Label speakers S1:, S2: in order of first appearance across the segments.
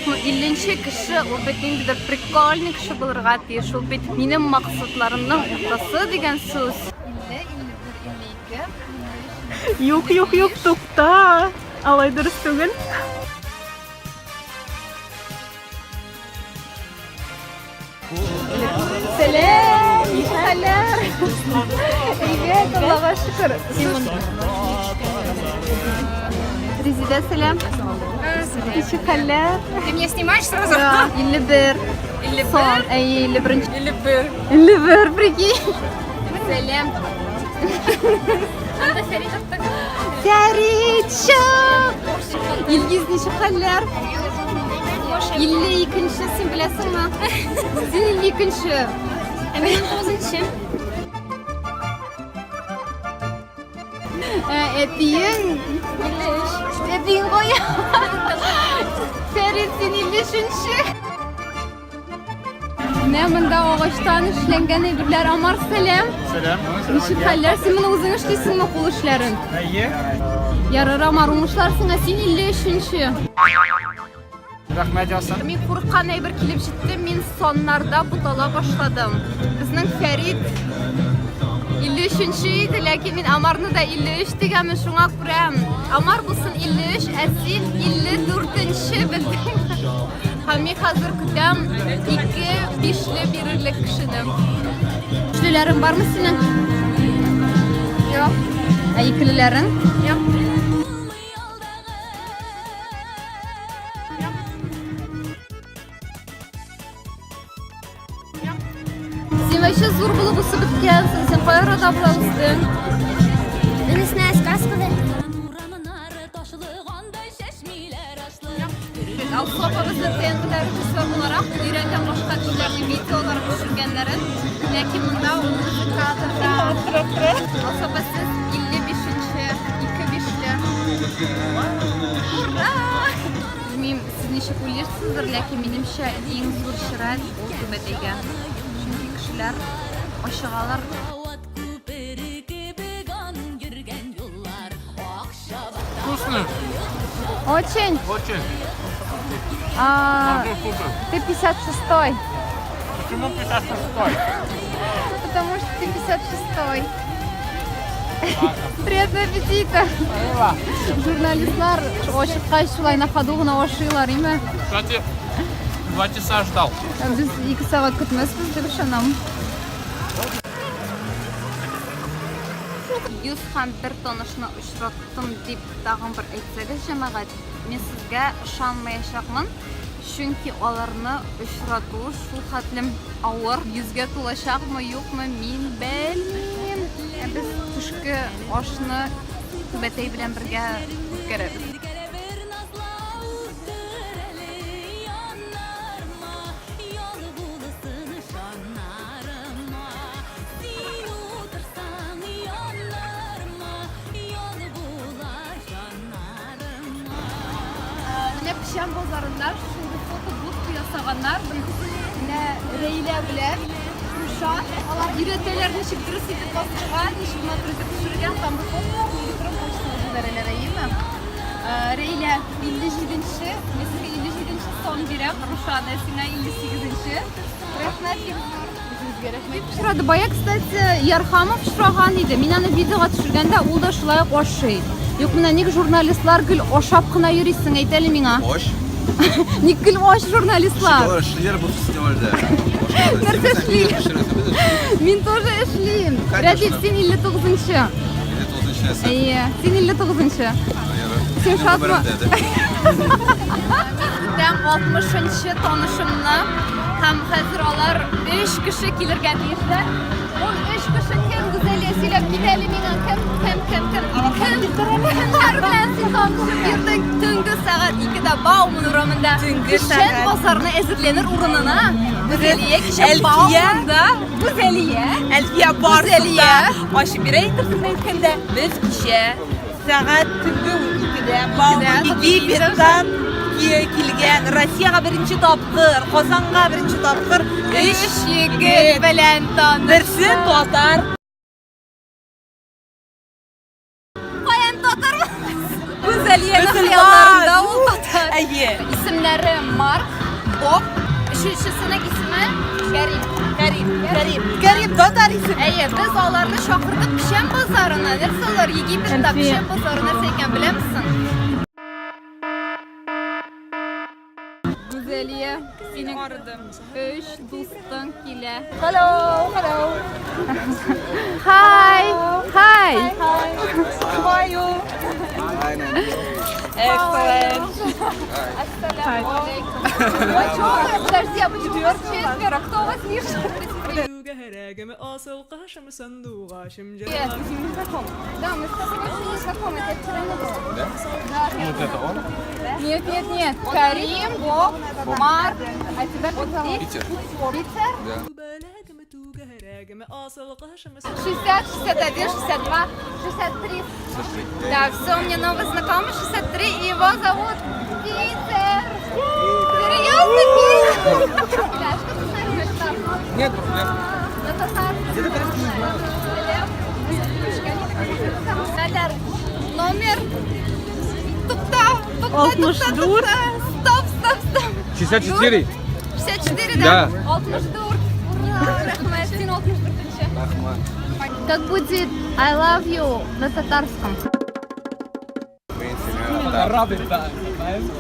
S1: Юкмы, 50 кеше ул бит ниндидер прикольный кеше булырга тиеш. Ул бит минем максатларымның уртасы дигән сүз. 50, 51, 52.
S2: Юк, юк, юк, тукта. Алай дөрес түгел.
S1: Сәлам, ничек хәлләр? Әйбәт, Аллага шөкер. Резидә, сәлам. Ничек хәлләр?
S3: Ты меня снимаешь сразу?
S1: Да, 51.
S3: 51?
S1: Сон, әйе, 51.
S3: 51.
S1: 51, прикинь. Сәлам.
S3: Анда Фәрит таптык.
S1: Фәрит, чык! Илгиз, ничек хәлләр? 52-нче, син беләсеңме? Син 52-нче.
S3: Ә мин 19-нчы.
S1: Әтиең
S3: 53.
S1: Әтиең кая? Фәрит, син 53-нче. Менә монда агачтан эшләнгән әйберләр. Амар, сәлам.
S4: Сәлам.
S1: Ничек хәлләр? Син моны үзең эшлисеңме кул эшләрен?
S4: Әйе.
S1: Ярар, Амар, уңышлар сиңа. Син 53-нче.
S4: Рәхмәт ясын.
S1: Мин курыккан әйбер килеп җитте, мин саннарда бутала башладым. Безнең Фәрит 53-нче иде, ләкин мин Амарны да 53 дигәнмен, шуңа күрә Амар булсын 53, ә син 54-нче белдең. Һәм мин хәзер көтәм ике бишле бирерлек кешене. Бишлеләрең бармы синең?
S3: Юк.
S1: Ә икелеләрең?
S3: Юк.
S1: Син вообще зур булып үсеп беткәнсең. Син кай арада болай үстең?
S5: Лесная сказка да.
S1: Алсу апа безне ТНТда режиссер буларак өйрәнгән башка кешеләрнең видеоларын төшергәннәрен, ләкин монда ул үзе кадрда. Алсу апа, сез 55-нче, ике бишле. Ура! Белмим, сез ничек уйлыйсыздыр, ләкин минемчә иң зур чират ул түбәтәйгә. Чөнки кешеләр ашыгалар.
S4: Вкусно.
S1: Очень.
S4: Очень.
S1: А,
S4: Супер.
S1: ты 56-й.
S4: Почему 56-й?
S1: Потому что ты 56-й. Приятного аппетита. Журналистлар ачыккач шулай на ходу гына ашыйлар, име?
S4: Кстати, два часа ждал.
S1: Без ике сәгать көтмәсбез дип ышанам. 100 һәм бер танышны очраттым дип тагын бер әйтсәгез, җәмәгать, мин сезгә ышанмаячакмын, чөнки аларны очрату шул хәтлем авыр. Йөзгә тулачакмы, юкмы, мин белмим. Ә без төшке ашны түбәтәй белән бергә үткәрәбез. Менә Печән базарында шушындый фотобудка ясаганнар. Менә Рәйлә белән Рушат. Алар өйрәтәләр ничек дөрес итеп басырга, ничек матур итеп төшерергә һәм бу фотоларны электрон почтага җибәрәләр, әйеме? Рәйлә 57-нче, мин сезгә 57-нче сан бирәм, Рушан, ә сиңа 58-нче. Рәхмәт бик зур. Үзегезгә рәхмәт. Очрады. Бая, кстати, Ярхамов очраган иде. Мин аны видеога төшергәндә, ул да шулай ук ашый. Юк, менә ник журналистлар гел ашап кына йөрисең, әйт әле миңа.
S6: Аш.
S1: Ник гел аш журналистлар?
S6: Алар эшлиләр бу фестивальдә.
S1: Нәрсә эшли? Мин тоже эшлим.
S6: Конечно.
S1: Рәдиф, син 59-нчы.
S6: 59-нчы.
S1: Әйе, син 59-нчы. Син шатмы? Көтәм 60-нчы танышымны һәм хәзер алар 3 кеше килергә тиешләр. Ул 3 кеше кем, Гүзәлия, сөйләп кит әле миңа, кем, кем, кем, кем, кем, кемнәр белән син танышып йөрдең төнге сәгать 2-дә Бауман урамында?
S2: Төнге
S1: Печән
S2: сәгать.
S1: базарына әзерләнер урынына Гүзәлия кичә
S2: Әлфия.
S1: Бауманда. Гүзәлия.
S2: Әлфия барсын
S1: Гүзәлия.
S2: да ачып бирә әйтерсең әйткәндә, без кичә Сәгать төнге 12-дә Бауман Египеттан килгән Россиягә беренче тапкыр, Казанга беренче тапкыр өч
S1: егет белән таныш.
S2: Берсе татар.
S1: Каян татар? Гүзәлиянең хыялларында ул татар.
S2: Әйе.
S1: Исемнәре Марк, Боб, өченчесенең исеме Кәрим.
S2: Кәрим, Кәрим. Кәрим татар исеме.
S1: Әйе, без аларны чакырдык Печән базарына. Нәрсә алар Египетта Печән базары нәрсә икән беләмсең? Гүзәлия, синең өч дустың килә.
S2: Hello, hello.
S1: Hi! Hi!
S2: Hi. How are you? Excellent.
S1: Подожди, а почему вас четверо? Кто у вас лишний? Привет. Да, мы с тобой вообще не знакомы, это вчера не было.
S6: Да?
S1: Да.
S4: Вот это он?
S1: Нет, нет, нет. Карим, Боб, Марк. А тебя как зовут?
S6: Питер.
S1: Питер?
S6: Да.
S1: 60, 61, 62, 63. Да, все, у меня новый знакомый 63, и его зовут Питер. Серьезно, Питер? Бля, что ты знаешь на татарском?
S6: Нет проблем.
S1: На татарском. Хәләр, номер. Тукта, тукта, тукта, тукта. Стоп, стоп, стоп.
S4: 64.
S1: 64, да?
S4: Да.
S1: 64. Ура, рәхмәт, син 64-нче.
S6: Рәхмәт.
S1: Как будет I love you на татарском?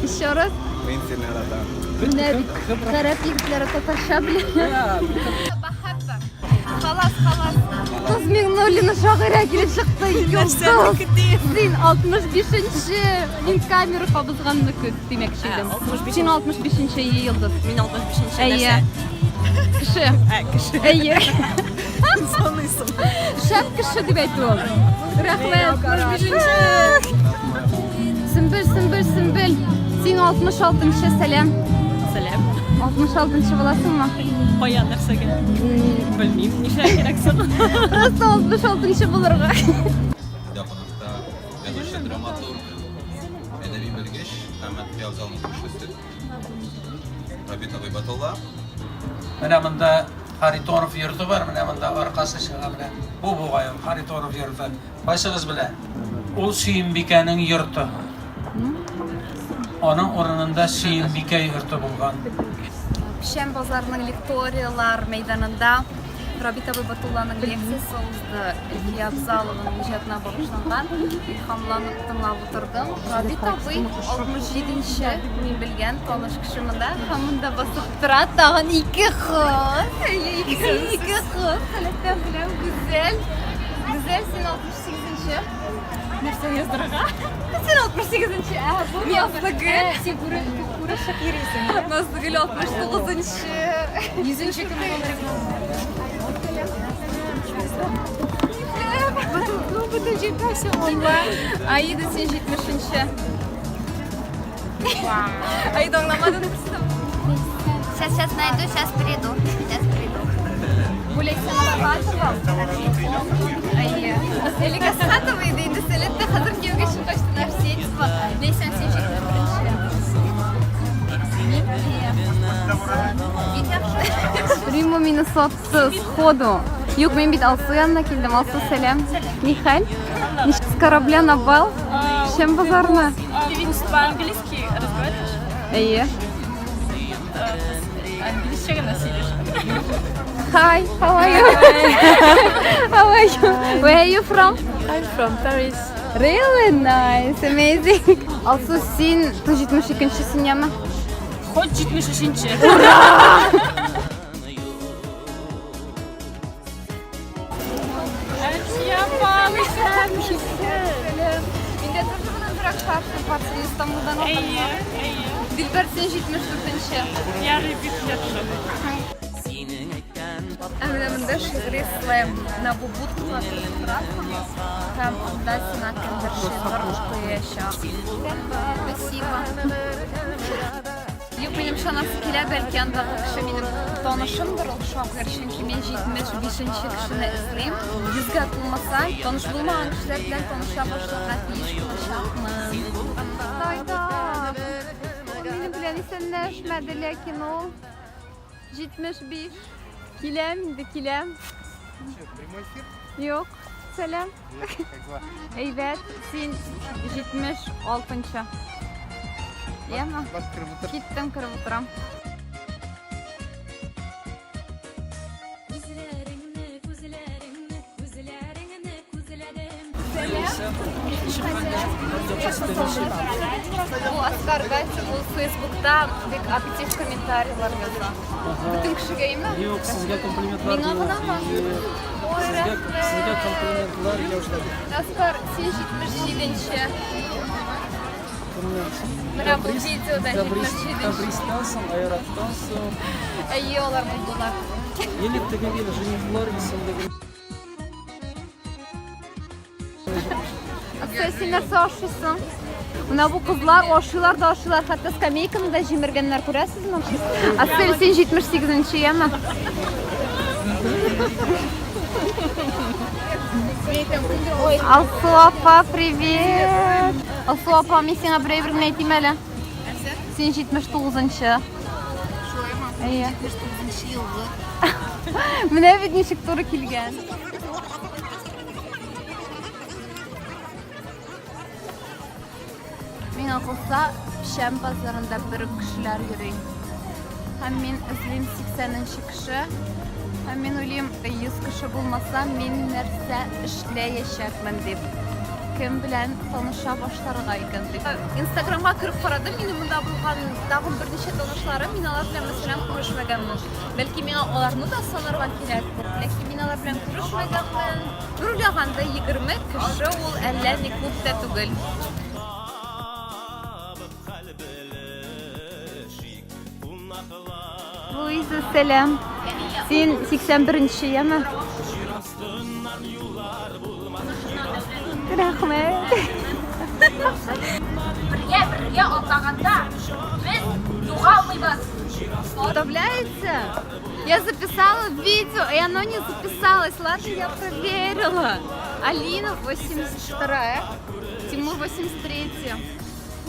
S1: Еще раз. Менә бит гарәп егетләре татарча белә. Халас, халас. Кыз Миңнуллина шагыйрә килеп чыкты. Йолдыз. Син 65-нче. Мин камера кабызганны көт димәкче идем. Син 65-нче йолдыз.
S2: Мин 65-нче
S1: Әйе. Кеше.
S2: Ә, кеше.
S1: Әйе.
S2: Саныйсың.
S1: Шәп кеше дип әйтү ул. Рәхмәт. 65-нче. Сөмбел, Сөмбел, Сөмбел. Син 66-нчы, сәлам.
S2: Сәлам.
S1: 66-нчы буласыңмы?
S2: Кая нәрсәгә? Белмим, нишләргә кирәк соң?
S1: Просто 66-нчы булырга.
S6: Бездә кунакта язучы, драматург, әдәби белгеч һәм Әтфи Авзалның күршесе Рабит абый Батулла.
S7: Менә монда Харитонов йорты бар, менә монда аркасы чыга менә. Бу бугай ул Харитонов йорты. Кайсыгыз белә? Ул Сөембикәнең йорты. Аның урынында Сөембикә йорты булган.
S1: Печән базарының лекториялар мәйданында Рабит абый Батулланың лекциясе узды. Әлфия Абзалованың иҗатына багышланган. Илһамланып тыңлап утырдым. Рабит абый 67-нче мин белгән таныш кеше монда. Һәм монда басып тора тагын ике кыз. Әйе, ике, ике кыз. Халәттән белән Гүзәл. Гүзәл, син 68-нче. Нәрсә яздырырга? Син 68-нче. Ә, бу Назлыгөл. Син күрешеп йөрисең. Назлыгөл 69-нчы. 100-нче кем Аида, син 70-нче. Аида, аңламадың берсен.
S5: Сейчас, сейчас найду, сейчас приду. Сейчас приду.
S1: Бу Ләйсән Асхатова. Әйе. Элек Асхатова иде, инде Сәләттә хәзер кияүгә чыккач та Арсентьева. Ләйсән, син 71-нче. Бик яхшы. Римма мине сатты сходу. Юк, мин бит Алсу янына килдем. Алсу, сәлам. Нихәл? Ничек с корабля на бал? Печән базарына.
S3: По-английски разговариваешь?
S1: Әйе.
S3: Английчә генә сөйләш.
S1: Hi, how are you? How are you? Where are you from?
S3: I'm from Paris.
S1: Really nice, amazing. Алсу, син 72 синьяме?
S3: Хоть 73-нче. Әлфия апа,
S1: Миндә тоже мондыйрак шарф бар, син Истанбулдан алдың.
S3: Әйе, әйе.
S1: Дилбәр, син 74-нче.
S3: Ярый, бик яхшы.
S1: Ә менә монда шигъри слэм. Менә бу будкага кереп торасың һәм анда сиңа кемдер шигырь укыячак. Спасибо. Юк, минем ышанасы килә, бәлки андагы кеше минем танышымдыр ул шагыйрь, чөнки мин 75-нче кешене эзлим. Йөзгә тулмаса, таныш булмаган кешеләр белән таныша башларга тиеш булачакмын. Айдар! Ул минем белән исәнләшмәде, ләкин ул 75. Киләм инде, киләм.
S4: Прямой эфир?
S1: Юк, сәлам.
S4: Как дела?
S1: Әйбәт, син 76-нчы. Яме?
S4: Бар, кереп утыр.
S1: Киттем, кереп утырам. Бу Оскар Гатин, ул Фейсбукта бик актив комментарийлар яза. Бөтен кешегә име?
S8: Юк, сезгә комплиментлар.
S1: Миңа гынамы? Ой,
S8: Сезгә,
S1: рәхмәт.
S8: сезгә комплиментлар язды.
S1: Оскар, син 77-нче. Менә бу видеода 77-нче.
S8: Табристан соң, Айраттан соң,
S1: Әйе, алар булдылар.
S8: Елек теге мин женихлар исемлеге.
S1: Әсә, син нәрсә ашыйсың? Менә бу кызлар ашыйлар да ашыйлар, хәтта скамейканы да җимергәннәр, күрәсезме? Әсәл, син 78-нче, яме? Алсу апа, привет! Алсу апа, мин сиңа бер әйбер генә әйтим әле. Син 79-нчы.
S2: Шулаймы?
S1: Әйе.
S2: 79 елгы.
S1: Менә бит ничек туры килгән. Миңа калса, Печән базарында бер үк кешеләр йөри. Һәм мин эзлим 80-нче кеше. Һәм мин уйлыйм, 100 кеше булмаса, мин нәрсә эшләячәкмен дип. Кем белән таныша башларга икән дип. Инстаграмга кереп карадым, минем монда булган тагын берничә танышларым, мин алар белән мәсәлән күрешмәгәнмен. Бәлки миңа аларны да санарга кирәктер, ләкин мин алар белән күрешмәгәнмен. Бер уйлаганда 20 кеше ул әллә ни күп тә түгел. Луиза, сәлам. Син 81-нче, яме? Рәхмәт.
S5: Бергә бергә атлаганда без югалмыйбыз.
S1: Представляете? Я записала видео, и оно не записалось. Ладно, я проверила. Алина 82, Тимур 83.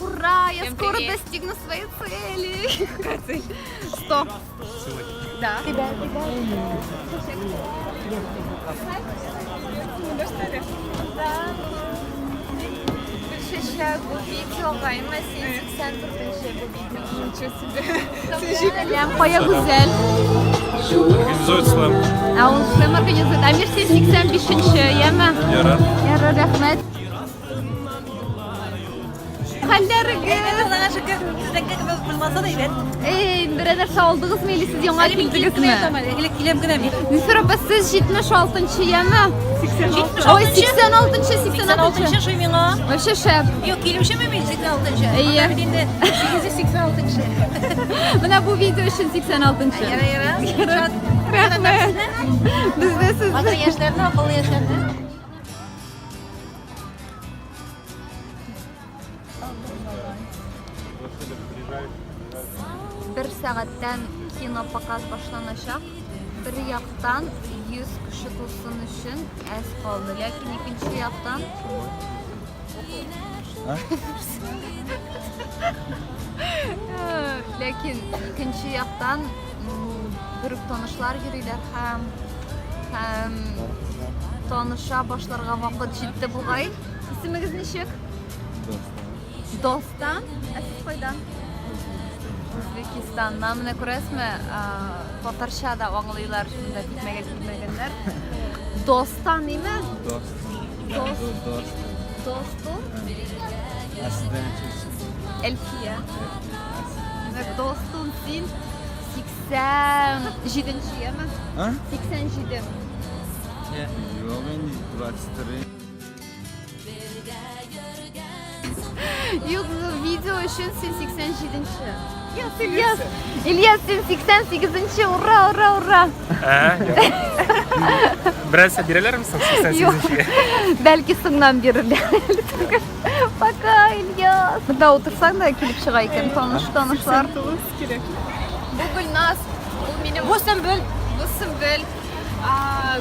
S1: Ура, я
S5: Всем
S1: скоро
S5: привет.
S1: достигну своей цели. Какая цель? 100. Да. Да. Гөлчәчәк, бу видеога имә син 84-нче бу видео. Ничего себе. Сәлам, кая Гүзәл?
S9: Организует слэм.
S1: Ә ул слэм организует. Әмир, син 85-нче, яме?
S9: Ярар.
S1: Ярар, рәхмәт. Хәлләрегез?
S2: Аллага шөкер, сезнеке кебек булмаса да әйбәт.
S1: Эй, берәр нәрсә алдыгызмы или сез яңа
S2: Әле мин килеп кенә
S1: килдегезме?
S2: ятам әле. Элек киләм генә мин.
S1: Зөфәр апа, сез 76-нчы, яме?
S2: 76-нчы.
S1: Ой, 86-нчы, 86-нчы.
S2: 86-нчы шуй миңа.
S1: Вообще шәп.
S2: Юк, килүчеме мин 86-нчы?
S1: Әйе.
S2: Анда бит инде 886-нчы.
S1: Менә бу видео өчен 86-нчы.
S2: Яра, яра.
S1: Рәхмәт. Бездә сез.
S2: Матур яшьләрне, акыллы яшьләрне.
S1: Бер сәгатьтән кинопоказ башланачак. Бер яктан 100 кеше тулсын өчен әз калды, ләкин икенче яктан Ләкин икенче яктан бер үк танышлар йөриләр һәм һәм таныша башларга вакыт җитте бугай. Исемегез ничек? Достан. Ә сез кайдан? Үзбекистаннан. Менә күрәсезме, татарча да аңлыйлар, шунда тикмәгә килмәгәннәр. Достан име?
S4: Дост.
S1: Дост.
S4: Дост.
S1: Досту?
S4: Ә сездә ничек?
S1: Әлфия. Димәк, Достун син 87-нче, яме?
S4: А?
S1: 87.
S4: Юк, инде 23.
S1: Юк, видео өчен син 87-нче. Ильяс, Ильяс, син 88-нче, ура, ура, ура.
S9: Ә, Берәрсе бирәләрме соң 88-нчегә?
S1: Бәлки соңнан бирерләр. Пока, Ильяс. Монда утырсаң да килеп чыга икән, таныш танышлар. кирәк. Бу Гөлназ, ул минем
S2: Бу Сөмбел.
S1: Бу Сөмбел.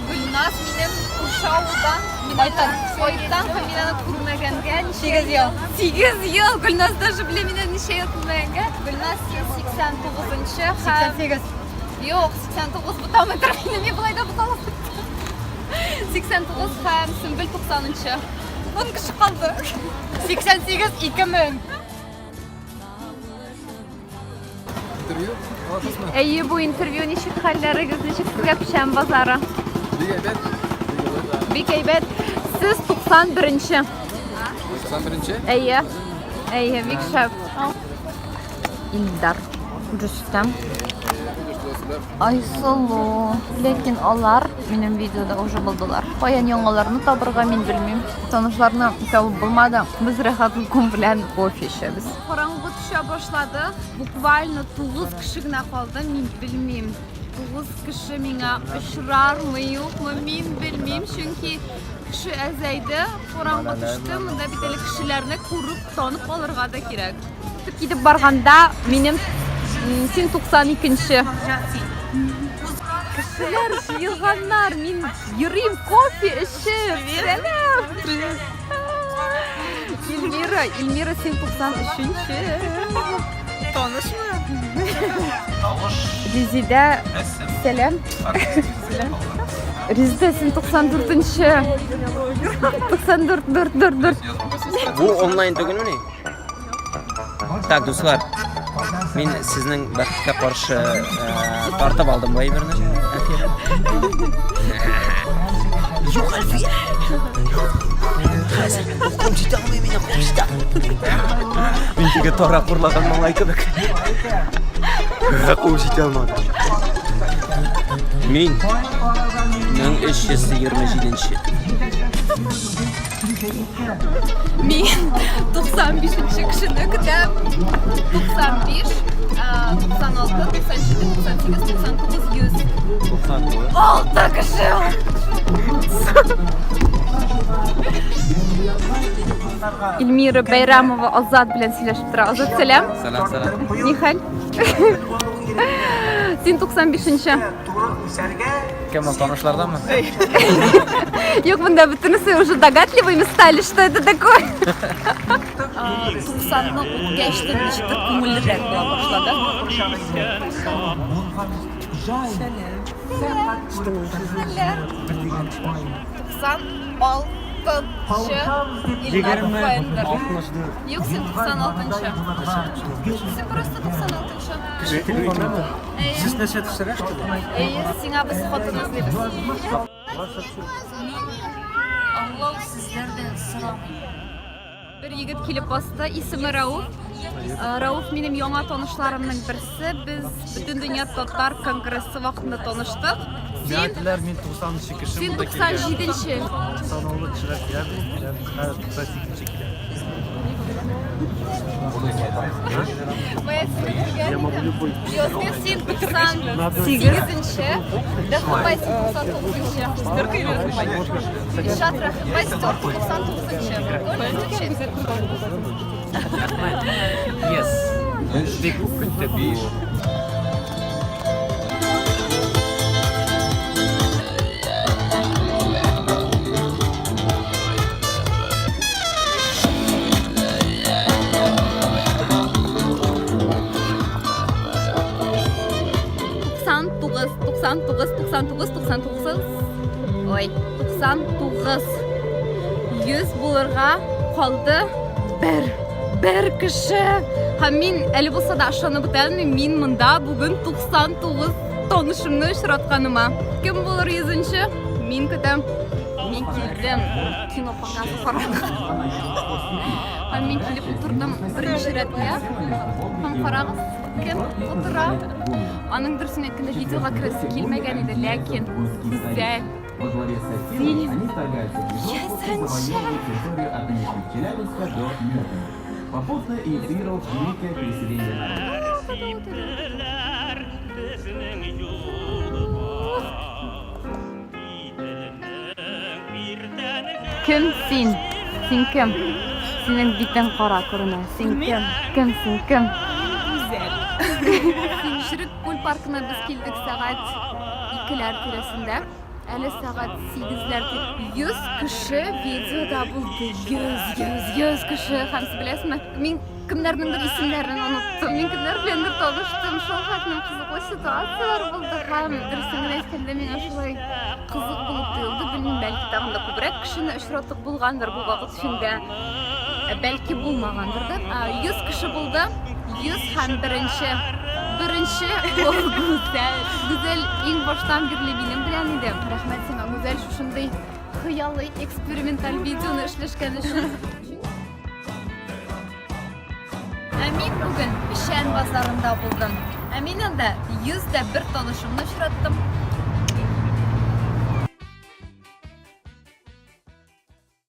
S1: Гөлназ минем күрше авылдан. Мин аны Кайттан һәм мин аны күрмәгәнгә ничә
S2: Сигез ел.
S1: 8 ел. Гөлназ даже белә мине ничә ел күрмәгәнгә. Гөлназ син 89-нчы һәм
S2: 88.
S1: Юк, 89 бутамый тора инде, мин болай да буталып беттем. 89 һәм Сөмбел 90-нчы. 10 кеше калды.
S2: 88 2000.
S10: Интервью аласызмы?
S1: Әйе, бу интервью ничек хәлләрегез, ничек сезгә Печән базары?
S10: Бик әйбәт.
S1: Бик әйбәт. Сез 91-нче.
S10: 91-нче?
S1: Әйе. Әйе, бик шәп. Илдар, Рөстәм. Айсылу. Ләкин алар минем видеода уже булдылар. Каян яңаларны табырга мин белмим. Танышларны табып булмады. Без рәхәт кум белән кофе эчәбез. Караңгы төшә башлады. Буквально 9 кеше генә калды, мин белмим. 9 кеше миңа очрармы, юкмы, мин белмим, чөнки кеше әзәйде, караңгы төште. Монда бит әле кешеләрне күреп, танып алырга да кирәк. Китеп барганда минем син 92-нче. Кешеләр җыелганнар, мин йөрим кофе эчеп. Сәлам. Привет. Эльмира, Эльмира, син 93-нче.
S2: Танышмы?
S1: Резидә, сәлам. Резидә, син 94-нче. 94, 4, 4, 4.
S11: Бу онлайн түгелмени? Так, дуслар, мин сезнең бәхеткә каршы э, тартып алдым бу әйберне. Әлфия. Юк, Әлфия. Хәзер куып җитә алмыйм мине, куып җитә. Мин теге тарак урлаган малай кебек. Куып җитә алмадым. Мин 1327-нче.
S1: Мин 95 кешене көтәм. 95, 96, 97, 98, 99, 100.
S4: 99.
S1: Алты кеше! Эльмира Бәйрәмова Азат белән сөйләшеп тора. Азат, сәлам.
S6: Сәлам, сәлам.
S1: Нихәл? Син 95-нче.
S8: Кем ул танышларданмы?
S1: Юк, монда бөтенесе уже догадливыми стали, что это такое. 90-ны үткәч тә ничектер күңеллерәк була башлады. Хәлләр. 96-нчы Илнар Фендер. Юк, син 96-нчы. Син просто 96-нчы.
S8: Сез нәрсә төшерәсез?
S1: Әйе, сиңа без хатын эзлибез.
S3: Аңлау сүзләрдән сорамый.
S1: Бер егет килеп басты, исеме Рауф. Рауф минем яңа танышларымның берсе. Без Бөтендөнья татар конгрессы вакытында таныштык. Син
S4: Әйттеләр, мин 90 кеше
S1: Син 97-нче.
S4: Санаулы кешеләр килә, хәзер 98 килә.
S1: Моя сине күргән идем. Йосиф, син 98-нче. Рәхимбай, син 99-нчы. Илшат Рәхимбай, син 99-нчы. Прикольно звучит.
S8: Yes. Бик күп көттек.
S1: 99, 99, 99, 99, ой, 99. 100 булырга калды бер, бер кеше. Һәм мин әле булса да ышанып бетә алмыйм, мин монда бүген 99 танышымны очратканыма. Кем булыр 100-нче? Мин көтәм. Мин килдем кино показы карарга. Һәм мин килеп утырдым беренче рәткә. Һәм карагыз, кем утыра? Аның дөресен әйткәндә видеога керәсе килмәгән иде, ләкин гүзәл фильм Йөзенче.
S12: Попутно инициировал великое переселение народа.
S1: Кем син? Син кем? Синең битең кара күренә. Син кем? Кем син? Кем?
S2: Гүзәл.
S1: Черек күл паркына без килдек сәгать икеләр тирәсендә. Әле сәгать сигезләр дип 100 кеше видеода булды. 100, 100, 100 кеше. Һәм сез беләсезме, мин кемнәрнеңдер исемнәрен оныттым. Мин кемнәр беләндер таныштым. Шул хәтлем кызыклы ситуацияләр булды. Һәм дөресен генә әйткәндә, миңа шулай кызык булып тоелды. Белмим, бәлки тагын да күбрәк кешене очраттык булгандыр бу вакыт эчендә. Ә, Бәлки булмагандыр да. 100 кеше булды. 100 һәм беренче. Беренче ул Гүзәл. Гүзәл иң баштан бирле минем белән иде. Рәхмәт сиңа, Гүзәл, шушындый хыялый эксперименталь видеоны эшләшкән өчен. Ә мин бүген Печән базарында булдым. Ә мин анда 101 танышымны очраттым.